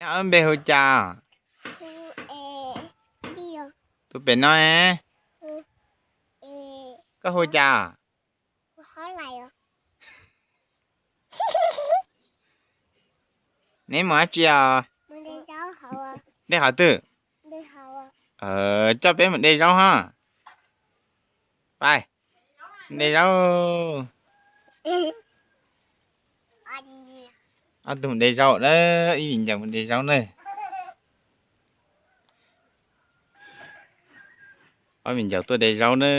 Npe hu cas? Tus pem no, koj hu cas? Neb mus dab tsi os? De qhov twg? Coj peb mus de zaub hos. Pais, de zaub. Ob tug mus de zaub na, ib viv ncaus mus de zaub na. Ob viv ncaus tuaj de zaub na.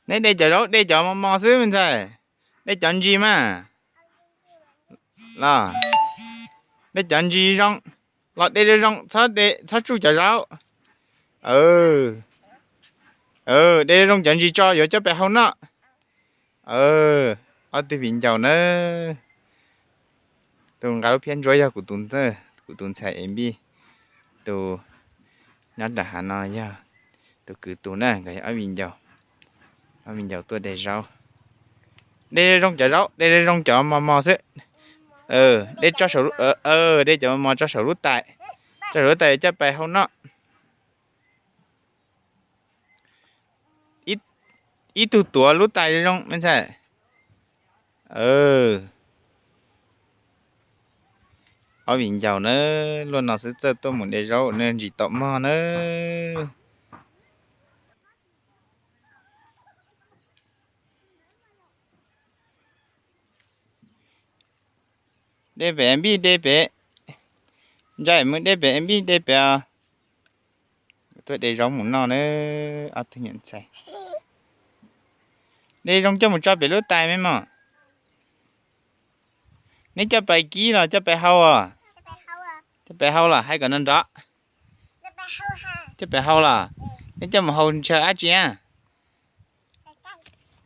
Neb de cov zaub de cov mos mos xwb me ntxhais. De cov ntsis mas. Los, de cov ntsis zoo, los de zoo zoo, txhob tsuj cov zaub. De zoo cov ntsis tso yuav coj pem hau noj. Ob tug viv ncaus na. Tus nqa lub phiab ntsuab yog kuv tus ntxhais Ev Npij, tus nyob nram hav no yog tus kwv tus na, nkawd yog ob viv ncaus. Ob viv ncaus tuaj de zaub. De zoo zoo cov zaub, de zoo zoo cov mos mos xwb. De tso saum, de cov mos mos tso saum lub tais, tso saum lub tais coj pais hau noj. Ib tug tuav lub tais zoo me ntxhais. Ob viv ncaus na, luaj no xwb txawj tuaj mus de zaub na, ntsis taum mog na. De pem Npij de pem, Ntsais mus de pem, Npij de pem os. Tuaj de zaub mus noj na, ob tug nyuam ntxhais. De zoo coj mus tso pem lub tais me mos. Neb coj pais kib los coj pais hau os? Coj pais hau los hais kom nrov nrov. Coj pais hau los? Neb coj mus hau ntshaw dab tsi na?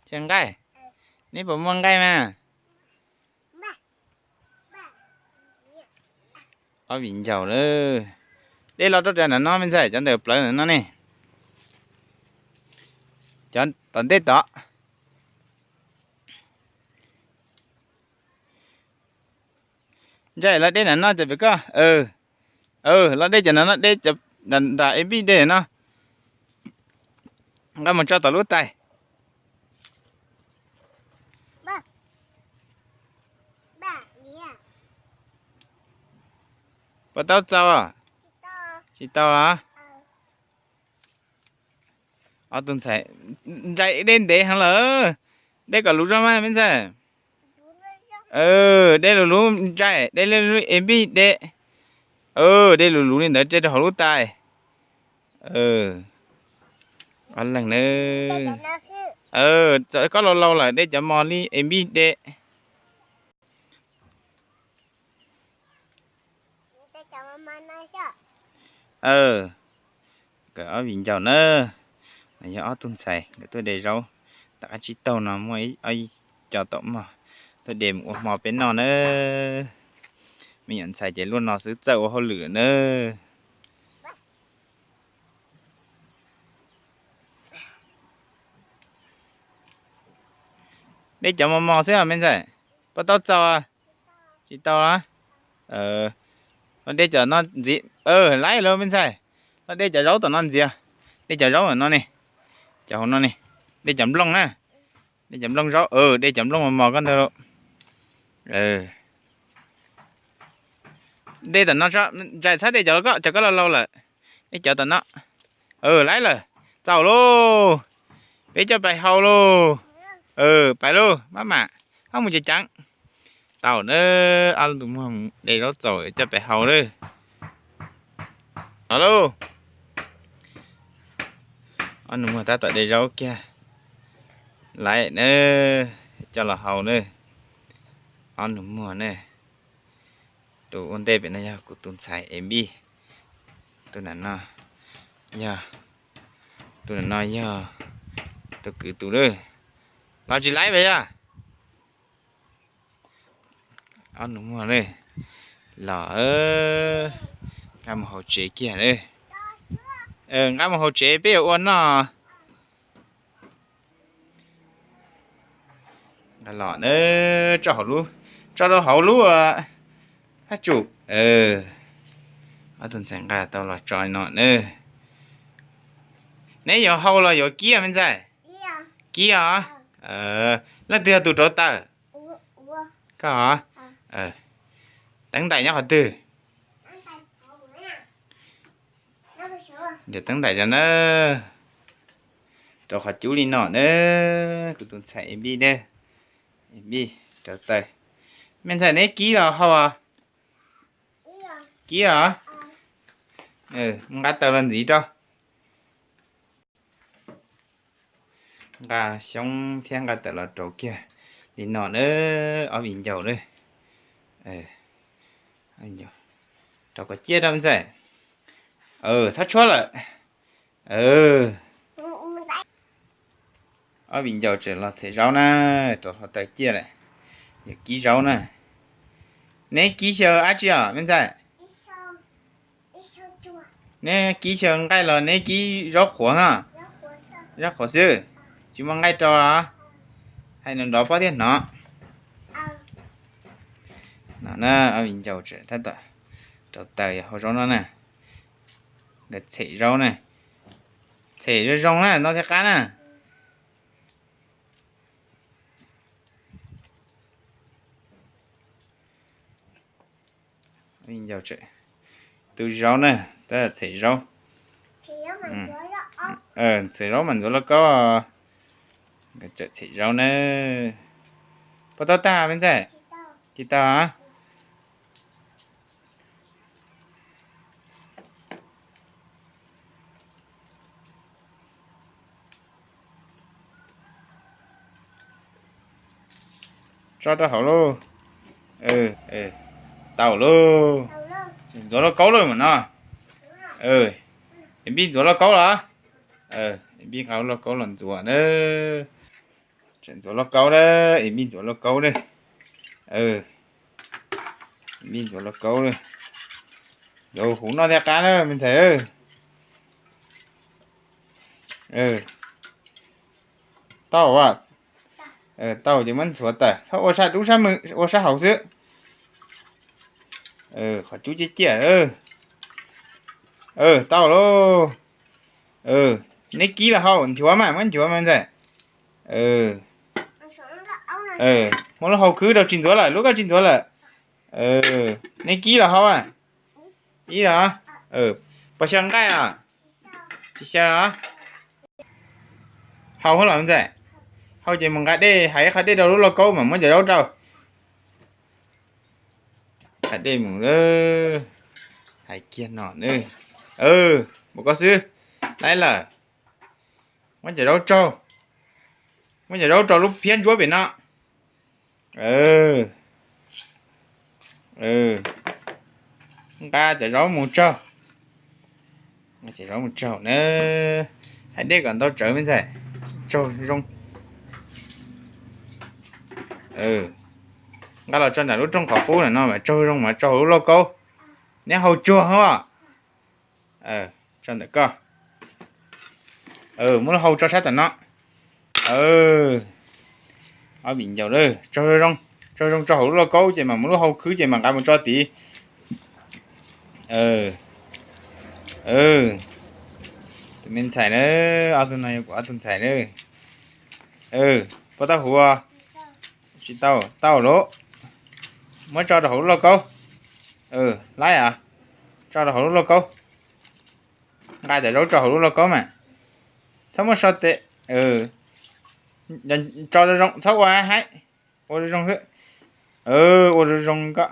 Ntshaw nqaij. Neb puas muaj nqaij mas? Ob viv ncaus lawm. De los rau nram no me ntxhais, cov ntawm plawv ntawm no ne. Cov tom ntej tod. Ntsais los de nram no cov pem koj. Los de cov no no, de nram Npij de no. Nqa mus tso tom lub tais. Puas tau txaus? Tsis tau los? Ob tug ntxhais, Ntsais de ntev heev lawm. De kom luv zog mas me ntxhais. De luv luv Ntsais, de luv luv Npij de. De luv luv li ntawd rau hauv lub tais. Ob leeg na. Koj laus laus lawm de cov mos li Npij de. Ob viv ncaus na, yog ob tug ntxhais nkawd tuaj de zaub. Tom qab tsib taug no muaj ob co taum mog, tuaj de mus ua hmo peb noj na. Me nyuam ntxhais ces luaj no xwb txawj ua hauj lwm na. De cov mos mos xwb os me ntxhais. Puas tau txaus? Tsis tau los? Los de cov no ntxiv. Laib los me ntxhais. Los de cov zaub tom no ntxiv. De cov zaub tom no ne. Cov hauv no ne. De cov nplooj na. De cov nplooj zaub, de cov nplooj mos mos koj ntag lauj. De tom no, Ntsais txhob de cov, cov koj laus laus lawm. De cov tom no. Laib lawm, txaus lauj. Peb coj pais hau lauj. Pais lauj, maj mam, hab mus ceev ceev. Tau na, ob tug muag de zaub txaus coj pais hau lauj. Tau lauj. Ob nus muag tab tom de zaub kiag. Laib na, coj los hau na. Ob nus muag na. Tus ua ntej pem no yog kuv tus ntxhais Ev Npij. Tus nram no yog, tus nram no yog tus kwv tus lawm. Los tsis laib pes yog? Ob nus muag lawm. Los. Nqa mus hauv tsev kiag. Nqa mus hauv tsev peb yuav ua noj. Nqa los na, tso hauv lub, tso rau hauv lub hab tsum. Ob tug ntxhais nqa tau los tso no na. Neb yuav hau los yuav kib me ntxhais? Kib os. Leej twg yog tus rauv taws? Koj os. Teev ntais nyob qhov twg? Yog teev ntais os na. Rau qhov cub li no na. Kuv tus ntxhais Npij ne, Npij rauv taws. Me ntxhais neb kib los hau? Kib os. Nqa taws los ntxiv rau. Nqa xyoob thiab nqa taws los rau kiag li no na, ob viv ncaus na. Rau kom ciaj rau me ntxhais. Txhob tshuab lawm. Ob viv ncaus tseem los txhem zaub na, rau hlo taws ciaj lawm, yog kib zaub na. Neb kib xyaw dab tsi os me ntxhais? Neb kib xyaw nqaij los neb kib zaub qhuav no? Zaub qhuav xwb, tsis muaj nqaij rau los? Hais nrov nrov pab thiaj hnov. No na, ob viv ncaus tseem tab tom rau taws yog hau zaub no na. Nkawd txhem zaub na. Txhem zoo zoo na, no thiaj qab na. Tu zaub na, tab txhem zaub. Txhem zaub mas ntxuav lauj kaub. Nkawd txawm txhem zaub na. Puas tau tag me ntxhais? Tsis tau. Tso rau hauv lauj. Tau lauj. Ntxuav lauj kaub lauj mas no. Npij ntxuav lauj kaub los? Npij nqa lauj kaub los ntxuav na. Tseem ntxuav lauj kaub na, Npij ntxuav lauj kaub na. Npij ntxuav lauj kaub na. Ntxuav huv no thiaj qab na me ntxhais. Tau, tau ces muab ntxuav tawm, txhob ua sab dub sab, ua sab hauv xwb. Qhov cub ciaj ciaj. Tau lauj. Neb kib los hau, nchuav mas muab nchuav mas ntxhais. Muab lub hau khwb rau tsis ntxuav lawm, lub koj tsis ntxuav lawm. Neb kib los hau. Ib los. Puas xyaw nqaij os? Tsis xyaw os. Hau hauv los ntxhais. Hau ces mus nqa dej, hais ib qho dej rau lub lauj kaub mas muab cov zaub rau. Hais dej mus, hais kiag no. Mus koj xwb. Laib lawm. Muab cov zaub tsaug. Muab cov zaub rau lub phiab ntsuab pem no. Nqa cov zaub mus tsaug. Nqa cov zaub mus tsaug na. Hais dej kom ntau tsawv me ntxhais. Tsaug zoo. Nqa los tso ntawm lub rooj qhov qub no mas tsaug zoo mas tsaug lub lauj kaub. Neb hau tsuag os. Tso ntawm koj. Muab lub hau tso sab tom no. Ob viv ncaus, tsaug zoo, tsaug zoo tso hauv lub lauj kaub ces mas muab lub hau khwb ces mas nqa mus tso tid. Tus me ntxhais na, ob tug no yog kuv ob tug ntxhais na. Puas tau huv? Tsis tau, tau lauj. Muab tso rau hauv lub lauj kaub. Laib os, tso rau hauv lub lauj kaub. Nqa cov zaub tso hauv lub lauj kaub mas. Txhob muab so tes. Tso zoo zoo, txhob ua haib. Ua zoo zoo xwb. Ua zoo zoo koj.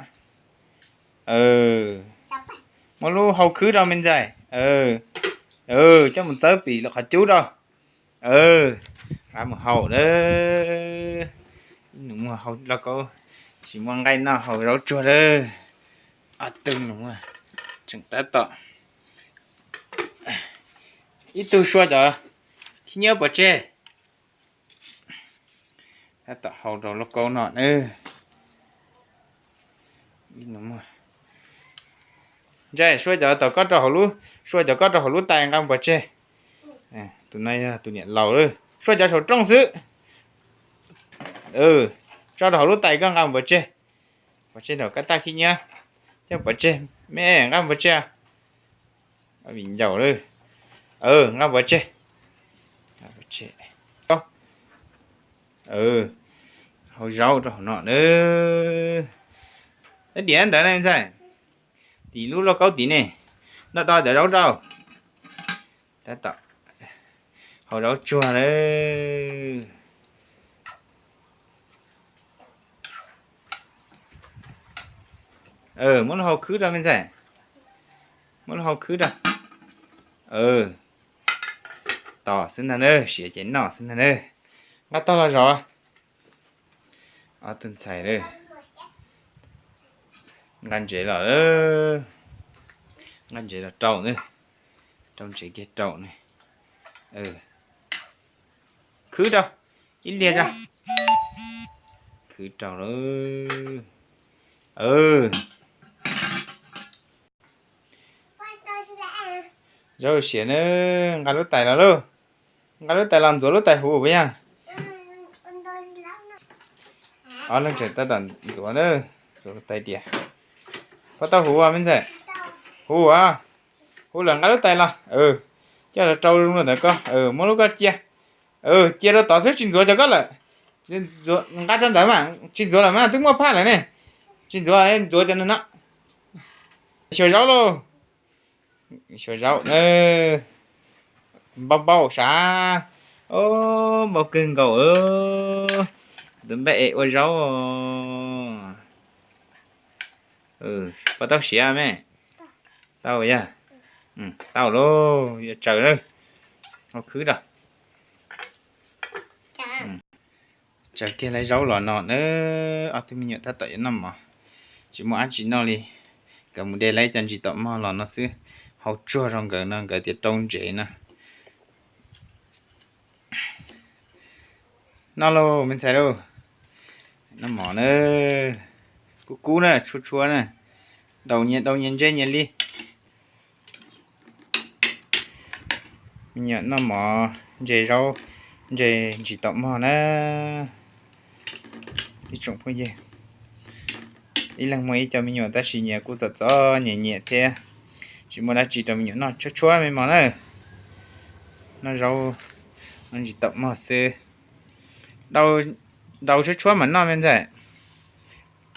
Muab lub hau khwb rau me ntxhais. Coj mus txawb pim qhov cub rau. Nqa mus hau na. Nus muag hau lauj kaub, tsis muaj nqaij noj hau zaub tsuag lawm. Ob tug nus muag tseem tab tom, ib tug sua cov khib nyiab pov tseg. Tab tom hau rau lauj kaub no na. Ntshai, sua cov tom koj rau hauv lub, sua cov koj rau hauv lub tais nqa mus pov tseg. Tus no yog tus niam laus lawm, sua cov saum rooj xwb. Tso rau hauv lub tais koj nqa mus pov tseg. Pov tseg rau kab taj khib nyiab, coj pov tseg, me nqa mus pov tseg. Viv ncaus lawm, nqa mus pov tseg. Hau zaub rau hauv no na. Ib diav ntawd ne ntxhais, tim lub lauj kaub tid ne, do do cov zaub rau. Tab tom hau zaub tsuag lawm. Muab lub hau khwb rau me ntxhais, muab lub hau khwb rau. Tos xwb ntag na, siav ces noj xwb ntag na. Nqa tog los zov. Ob tug ntxhais lawm, nqa ntsev los, nqa ntsev los rau na, rau ntsev kiag rau na. Khwb rau, ib pliag rau, khwb rau lawm. Zaub siav na, nqa lub tais los lauj. Nqa lub tais los ntxuav lub tais huv puas yog? Ob leeg tseem tab tom ntxuav na, ntxuav lub tais diav. Puas tau huv me ntxhais? Huv, huv lawm nqa lub tais los, coj los rau zoo ntawd koj, muab lub koj cia. Cia rau tod xwb tsis ntxuav cov koj lawm. Nqa rau ntawd mas tsis ntxuav lawm mas twb muaj phaj lawm ne. Tsis ntxuav, ntxuav cov no. Xyuas zaub lauj. Xyuas zaub, npau npau sav. Npau kawg nkaus. Tus npaj es ua zaub. Puas tau siav me? Tau yog? Tau lauj, yuav tsaws lawm. Hau khwb rau. Tsaws kiag lawv zaub los no na. Ob tug me nyuam tab tom yuav noj mov, tsis muaj dab tsi noj li. Nkawd mus de lawv cov ntsis tom mog los no xwb, hau tsuag rau nkawd no nkawd tias rau ntsev no. Noj lauj me ntxhais lauj. Noj mov na. Kub kub na, tshua tshua na. Daus nyias daus nyias ntse nyias li. Me nyuam noj mov ntse zaub, ntse ntsis tom mog na. Ib tsoom phooj ywg, ib leeg muaj ib co me nyuam tab sis nyias kuj txom txom nyiam nyiam thiab, tsis muaj dab tsi rau me nyuam noj, tshuab tshuab me mos na. Noj zaub, noj ntsis tom mog xwb. Daus tshuab tshuab mam noj me ntxhais.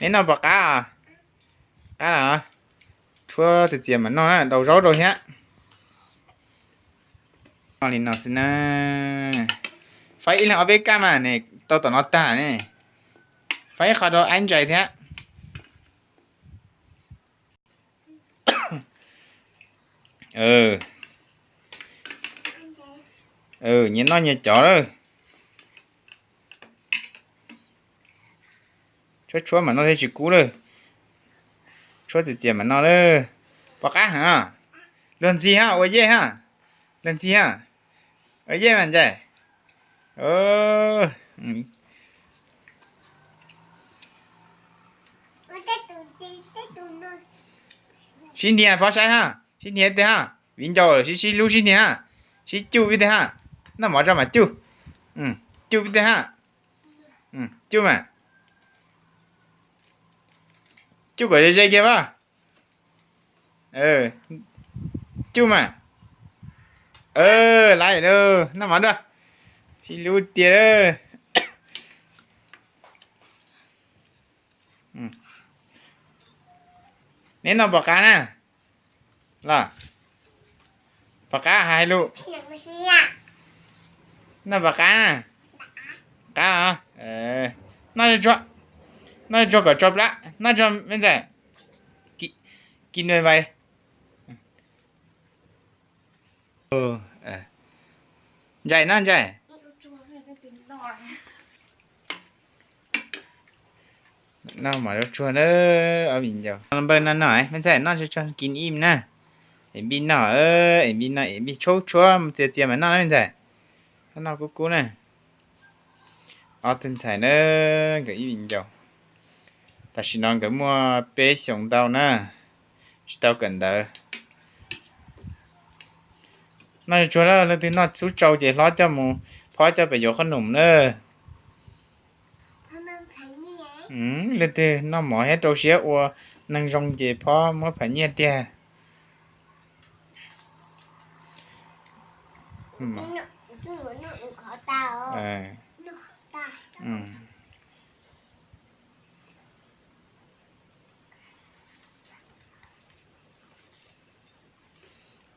Neb noj puas qab? Qab los? Tshuab txias txias mam noj na, daus zaub rau thiab. Noj li no xwb na. Faib ib leeg ob peb kab mas ne, tau tom no tag ne. Faib ib qho rau aib ntsais thiab. Nyias noj nyias cov lawm. Tshuab tshuab mam noj thiaj tsis kub lawm. Tshuab txias txias mam noj lawm. Pom qab heev. Luag ntxhi ha, ua yej ha. Luag ntxhi ha. Ua yej mas ntsais. Sib ntiag pov saib ha, sib ntiag ib teg ha, viv ncaus sib sib hlub sib ntiag ha, sib cuj ib teg ha, noj mov tso mam cuj, cuj ib teg ha, cuj mas, cuj kom ze ze kiag mas, cuj mas, lawm lauj, noj mov dua, sib hlub tiag. Neb noj pom qab na los? Pom qab hais lus. Noj pom qab na? Qab os. Noj tsuag, noj tsuag kom tso plab, noj tsuag me ntxhais. Kis nua vais. Ntsais noj ntsais. Noj mov tsuag tsuag na, ob viv ncaus. Npawg no noj me ntxhais, noj tsuag tsuag kis ib na. Es npij noj, es npij noj es npij tshuab tshuab txias txias mas noj na me ntxhais. Noj kub kub na. Ob tug ntxhais na, nkawd ib viv ncaus. Tam sim no nkawd muaj peb xyoos ntau na. Tsis tau kawm ntawv. Noj tsuag tsuag lawm, leej twg noj txhub tsau ces hlob coj mus, phob coj pem yuav qhob noom na. Leej twg noj mov thiab rau siab ua neeg zoo ces phob muab phais nyiaj tiag.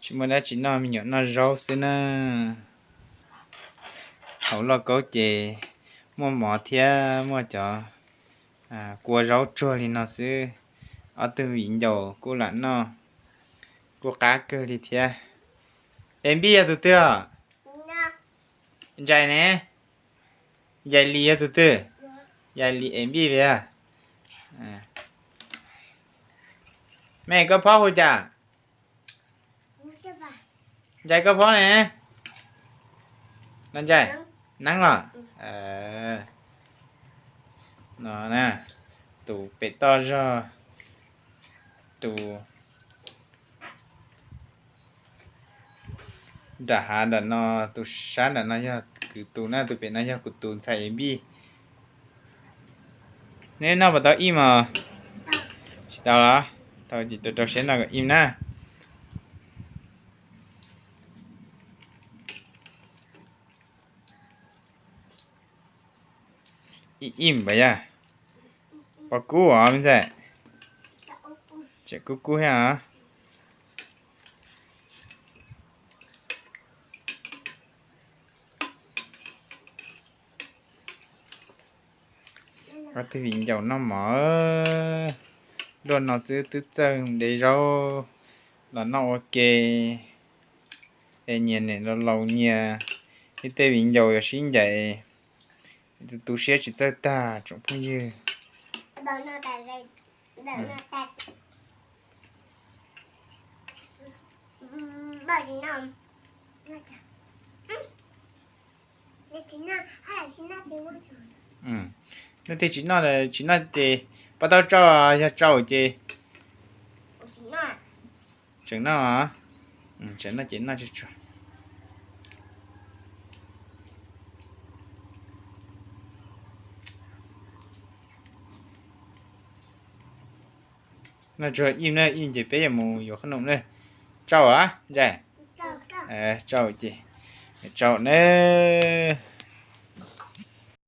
Tsis muaj dab tsi noj, me nyuam noj zaub xwb na. Hauv lauj kaub ces muaj mov thiab muaj cov kua zaub tsuag li no xwb. Ob tug viv ncaus kuj lam noj, kuj qab kawg li thiab. Es Npij yog tus twg os? Ntsais ne? Yais Lis yog tus twg? Yais Lis es Npij li. Me koj phob hu cas? Ntsais koj phob ne? Ntsais, Neeb los? No na, tus pem toj zog, tus nram hav nram no, tus sab nram no yog kuv tus na, tus pem no yog kuv tus ntxhais Npij. Neb noj puas tau ib mos? Tsis tau los? Tau ces tus rau siab noj kom ib na. Ib ib npaum yog pov kub os me ntxhais. Tseem kub kub thiab os. Ob tug viv ncaus noj mov luaj no xwb twb txawj de zaub los noj ua ke. Es nyias niam laus laus nyias, ib tej viv ncaus yuav sib ncaim, tu siab tsis txawj tag tsoom phooj ywg. Leej twg tsis noj, tsis noj ces pab tau tsau, yog tsau ces tseem noj, tseem noj ces noj tsuag tsuag. Noj tsuag ib na, ib ces peb yuav mus yuav qhob noom na. Tsau a Ntsais? Tsau ces, tsau na.